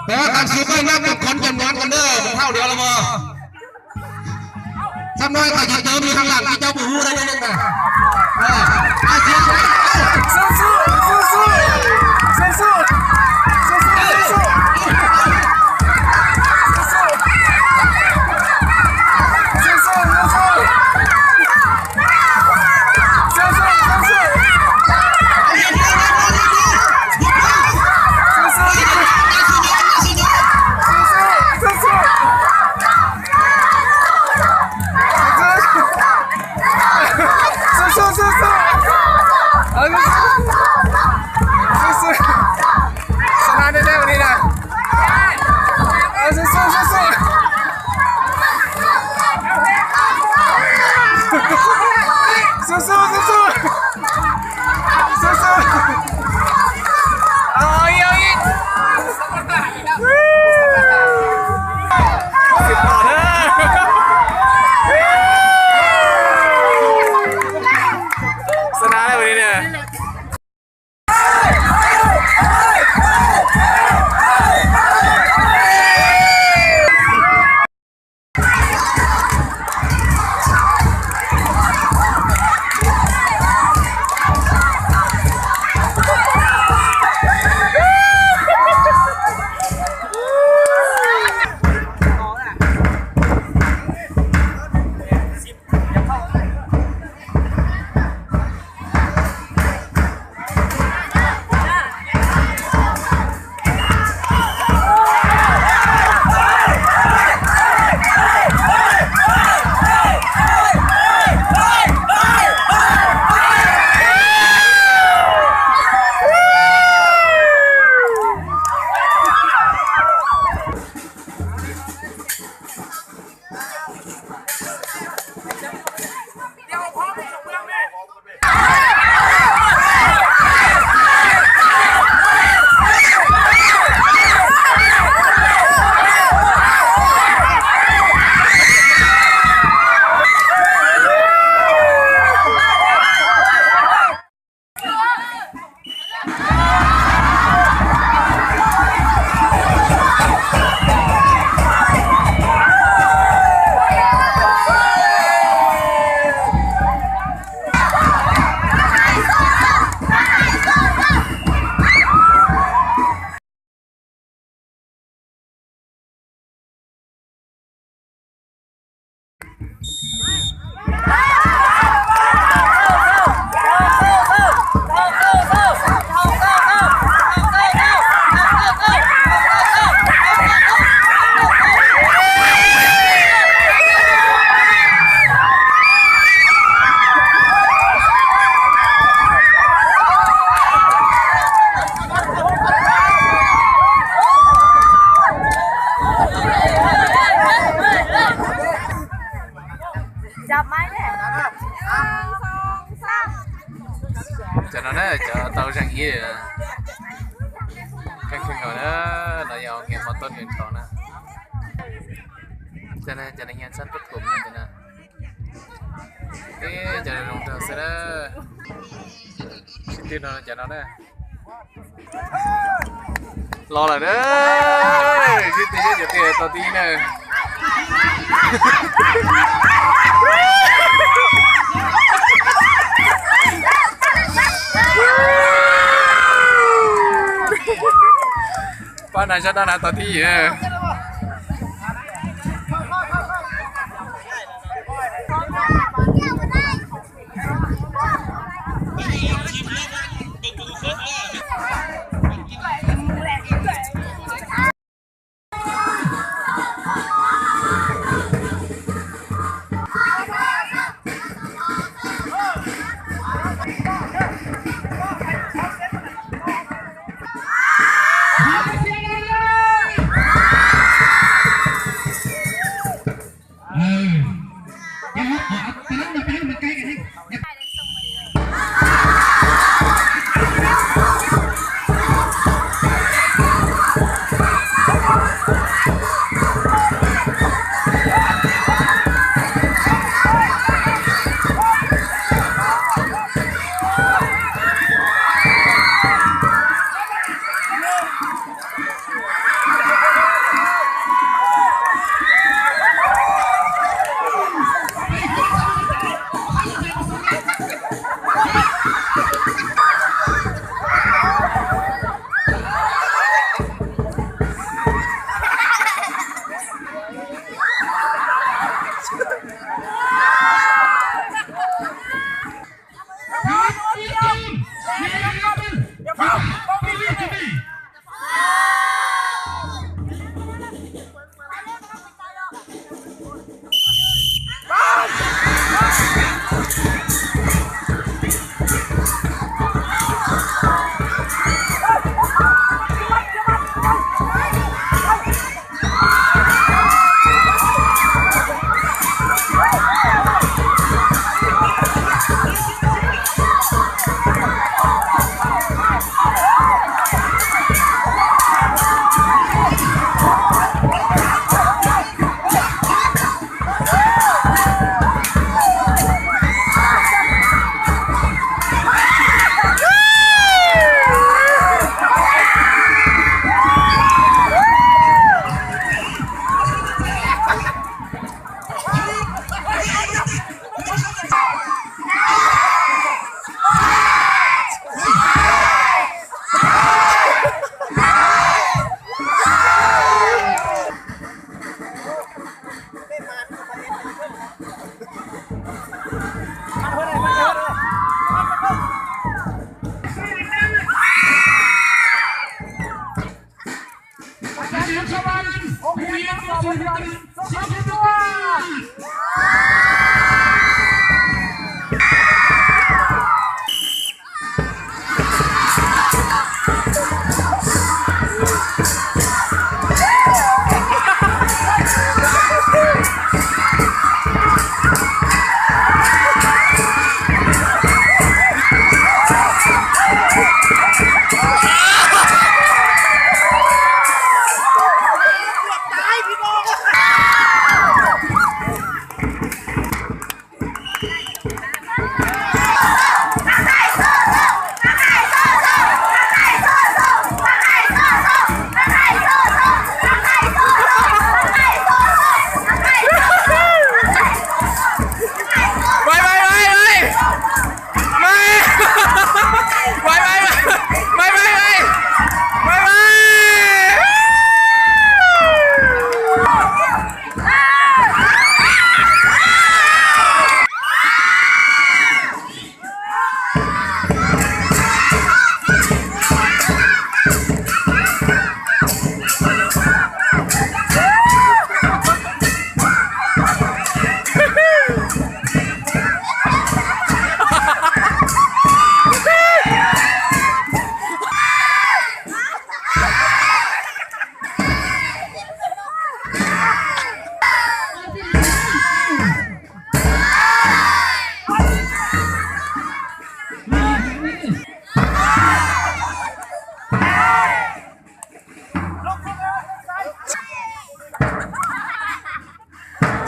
ຂໍການຊ່ວຍເຫຼືອບຸກຄົນຈຳນວນກ່ອນເດີ ມັນເທົ່າດຽວລະບໍ່? ສາມຮ້ອຍຂ້ອຍຊິເຕີມຢູ່ທາງຫຼັງ ທີ່ເຈົ້າບໍ່ຮູ້ໄດ້ເລີຍນະ. ເອີ ອາ ສຽງ ຊະນະແລ້ວບາດນີ້ເດີ. ຈັບໄມ້ແດ່ ໜຶ່ງ ສອງ ສາມ ຈະນອນເດີ ຈະເຕົາຈັ່ງອີເດີ ແຂ່ງຂຶ້ນກ່ອນເດີ ລະຍອງຮຽນ ມໍຕົ້ນ ຮຽນສອງນະ ຈະໄດ້ ຈະໄດ້ຮຽນຊັ້ນປະຖົມນະ ຈະນະ ເອີ ຈະໄດ້ລົງເທິງຊະເດີ ຊິຕື່ນນອນ ຈະນອນເດີ. ລໍລະເດີ ຊິຕີ ຊິຕີ ຕໍ່ຕີເດີ ປານນັ້ນຊະດານະ ຕໍ່ຕີເດີ. ໄວ ໄວ ໄວ ໄວ ໄວ ໄວ ໄວ ໄວ ໄວ ໄວ ໄວ ໄວ ໄວ ໄວ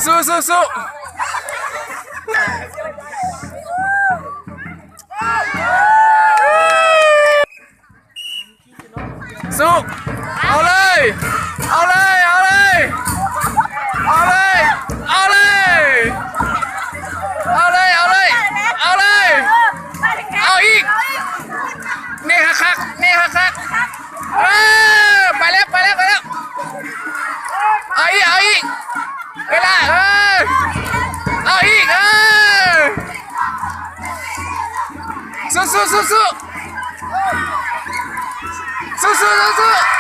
ສູ້ ສູ້ ສູ້ ສູ້! ເອົາເລີຍ ເອົາເລີຍ ເອົາເລີຍ ເອົາເລີຍ ເອົາເລີຍ ເອົາເລີຍ ເອົາເລີຍ ເອົາເລີຍ ເອົາອີກ ເນະຄັກໆ ເນະຄັກໆ ເອີ ໄປແລ້ວ ໄປແລ້ວ ໄປແລ້ວ ເອົາອີກ ເອົາອີກ ເວລາ ເອີ ເອົາອີກ ເອີ ສູ້ໆ ສູ້ໆ ສູ້ໆ ສູ້ໆ ສູ້ໆ.